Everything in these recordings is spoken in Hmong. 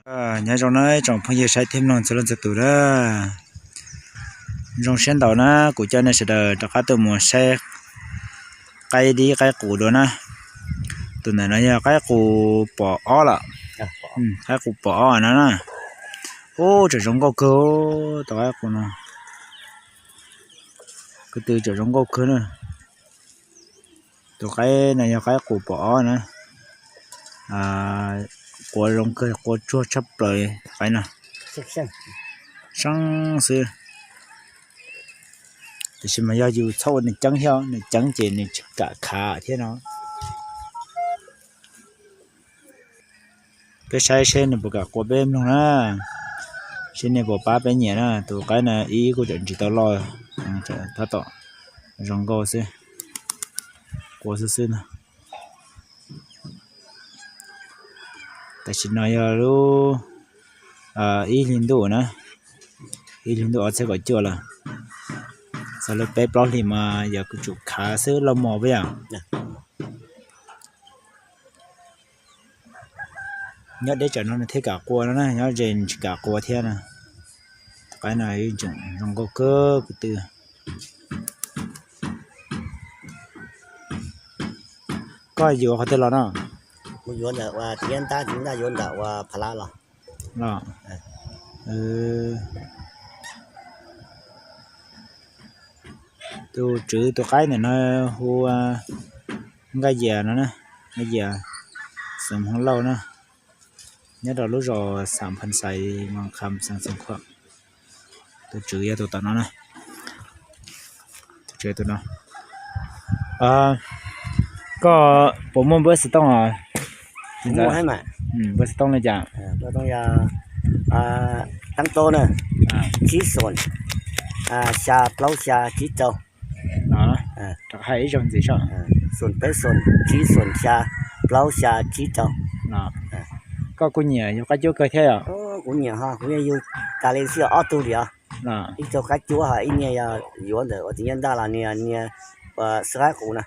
Nyob zoo na tsoom phooj ywg saib thiab mloog txhua leej txhua tus na. Zoo siab ntau na, kuv coj nej sawv daws rov qab tuaj mus saib qaib dib qaib qus dua na. Tus ntawm no yog qaib qus pom ob lawm. Qaib qus pom ob no na. Ub, tseem zoo nkauj kawg, tus qaib qus no. Ko tw tseem zoo nkauj kawg na. Tus qaib no yog qaib qus pom ob na. Quav zoo kawg, quav tsuag tshaj plaws tus qaib no. Seeb xwb. Tiam sis mas yog yus txhob ua nws ceeb thiab, nws ceeb ces nws tsis kam khav thiab no. Peb saib seb nws puas kam qua peb mloog na, seb nej puas pab peb nyiam na. Tus qaib no ib kuj tseem tsis tau loj, tab tom zoo nkauj xwb, qua xwb xwb na. Tam sim no yog lub ib hlis ntuj na, ib hlis ntuj ob txhiab kaum cuaj lawm. Txog lub peb plaub hlis mas yog kuv tsum khav xwb, loj mos peb yom. Nyob deb tsam no nws thiaj kam qua no na, nyob ze tsis kam qua thiab na. Tus qaib no tseem zoo nkauj kawg ko tw. Koj yuav qhov twg los no? Kuv yuav ntawm ua tiab ntab, tiab ntab yuav ntawm ua pha lab los. Los. Tus tswv tus qaib ntawm no hu ua Nkaj Yias no na, Nkaj Yias xeem Hmoob Lauj na, nyob rau lub zos Xam Phas Xais, Moos Kham, xeev Xeev Khuam. Tus tswv yog tus tom no na. Tus tswv tus no. Koj puas muaj npawb xov tooj os? Npawb xov tooj li cas? Teeb tub na, tsib xoom, xya plaub xya tsib rau. Rov hais ib zaug ntxiv soj. Xoom peb xoom tsib xoom xya plaub xya tsib rau. Koj kuj nyiam yug qaib cuab kawg thiab yom? Kuv nyiam ho, kuv yeej yug tas li xij ob tug li os. Ib tug qaib cuab ho ib niag yog yuav ntawm ua tis nyab ntaj los niag, niag xwb qaib qus na.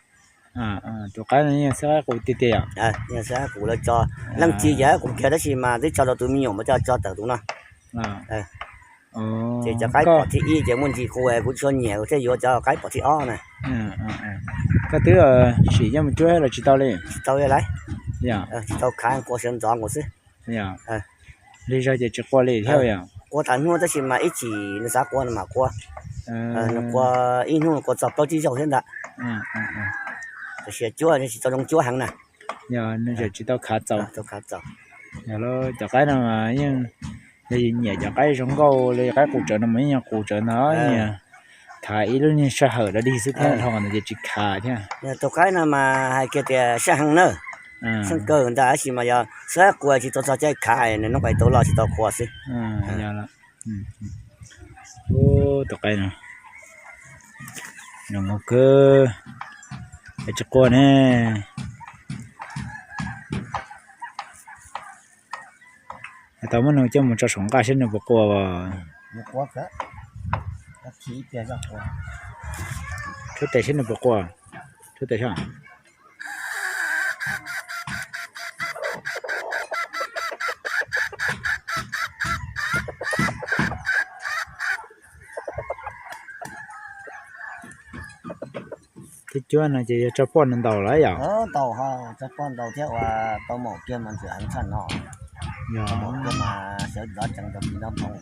Tus qaib no yeej xwb qaib qus tiag tiag yom? Yeej xwb qaib qus lawv tso, leej txiv yog qaib qus kiag tab sis mas twb tso rau tus me nyuam mas coj tso tawm tus no. Ces cov qaib pom thib ib ces muaj ntsis qus kuv tsis nyiam, kuv thiaj yuav cov qaib pom thib ob na. Koj twb sim coj mus cuab los tsis tau li? Tsis tau li lauj. Tsis tau khav, qua sawv ntxov nkaus xwb. Lig zog ces tsis qua li thiab yom? Qua tas hnub tab sis mas ib chim nws xav qua nws mam qua. Nws qua ib hnub nws qua txog plaub tsib zaug thiab ntag. Tab sis cuab tsis tau zoo cuab heev na. Yog nws tseem tsis tau khav txaus. Yog lawm cov qaib no mas yeej, yog yus nyiam cov qaib zoo nkauj li qaib qus tsawv no mas yeej yog qus tsawv ntag, khav ib lub niag sij hawm dog dig xwb thiab, dhau ntawd ces tsis khav thiab. Tus qaib no mas hais kiag tias saj heev na, seej kawg ntag tab sis mas yog xwb qaib qus tsis tau txog caij khav, nws noob qes tau loj tsis tau qua xwb. Ub, tus qaib no zoo nkauj kawg, es tsis qua ne. Tau muab nws coj mus tso saum nqaj seb nws puas qua. Rhuav tes seb nws puas qua. Rhuav tes seb. Tib cuab no ces yog tso poj nws ntaus lawm yom? Ntaus ho tso poj ntaus thiab ua tau maum kiag mas ntxim heev tshaj no. Yog maum kiag mas sawv ntxov tsees rau tim nrob phoov.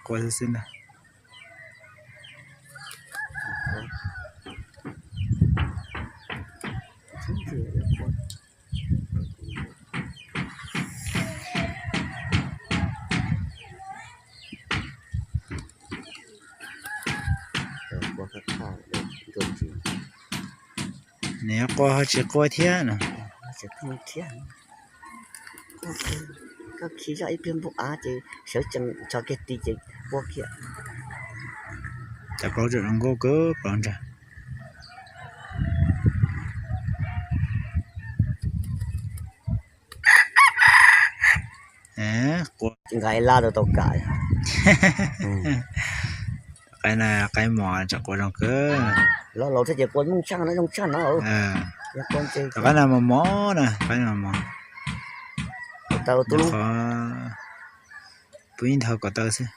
Qua xwb xwb ntag. Nws qua ho tsis qua thiab no. Koj khi zoj ib pliag npug av ces sawv tsees tso kiag ti ces qua kiag. Cov plaub tseem zoo nkauj kawg plaub ntsag. Nqa ib lab rau tau kam. Qaib na, qaib mos tseem qua zoo kawg. Los laus thiab ces qua zoo tshaj no, zoo tshaj no. Tom qaib no mos mos na, qaib no mos. Qhov pub ib nthawv kom taw xwb.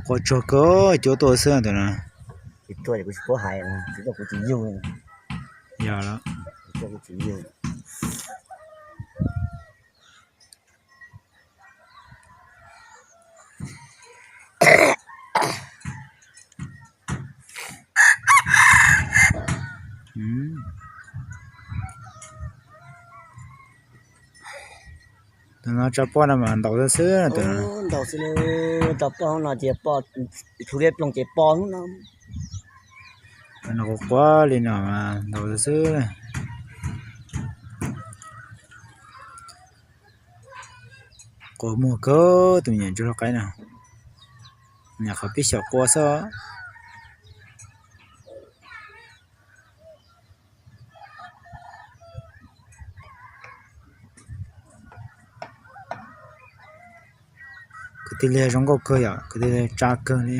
Qua tsuag kawg, cuab tuaj xwb tus no. Tsis tuaj kuv tsis paub hais, tsis tuaj kuv tsis yug. Yog los. Tus no tso poj no mas ntaus xwb xwb tus no. Ntaus xwb, tso poj no ces poj, plhu liab ploog ces poj hnub no. Tus no quav quav li no mas ntaus xwb xwb. Qua muag kawg tus me nyuam ntsuag hlub qaib no. Nyuam qhuav pib xyaum qua xwb. Kwv tij liag zoo nkauj kawg yom, kwv tij liag tsa kawg li.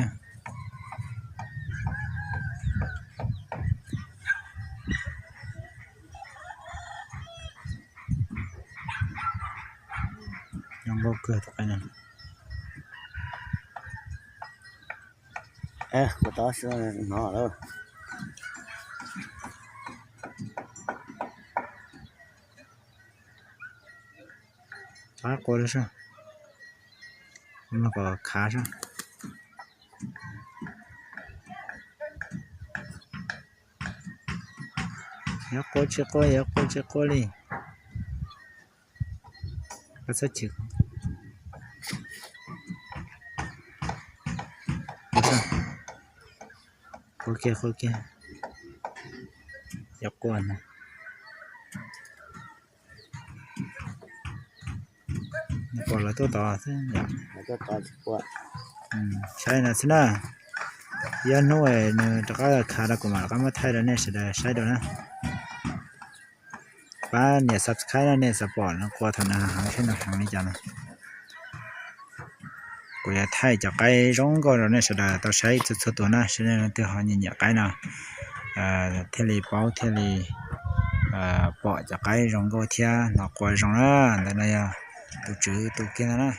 Zoo nkauj kawg tus qaib no. Kuv tau hnov lawm. Qab qua lawm sab, no kom khav sab. Yuav qua tsis qua, yuav qua tsis qua li. Koj txhob chim. Qua kiag, qua kiag. Yuav qua no. Pom lawv tuaj tod xwb yom. Saib no xwb na. Ib ob hnub nws rov qab khav rau kuv mam rov qab muab thaij rau nej sawv daws saib dua na. Pab nias subscribe no nej xav pom nws qua thaum nws heev seb nws heev li cas na. Kuv yuav thaij cov qaib zoo nkauj rau nej sawv daws tau saib txhua txhua tus na, seb leej twg ho nyiam nyiam qaib no thiaj li paub thiaj li pom cov qaib zoo nkauj thiab hnov qua zoo na. Ntawm no yog tus tswv tus kiag ntag na.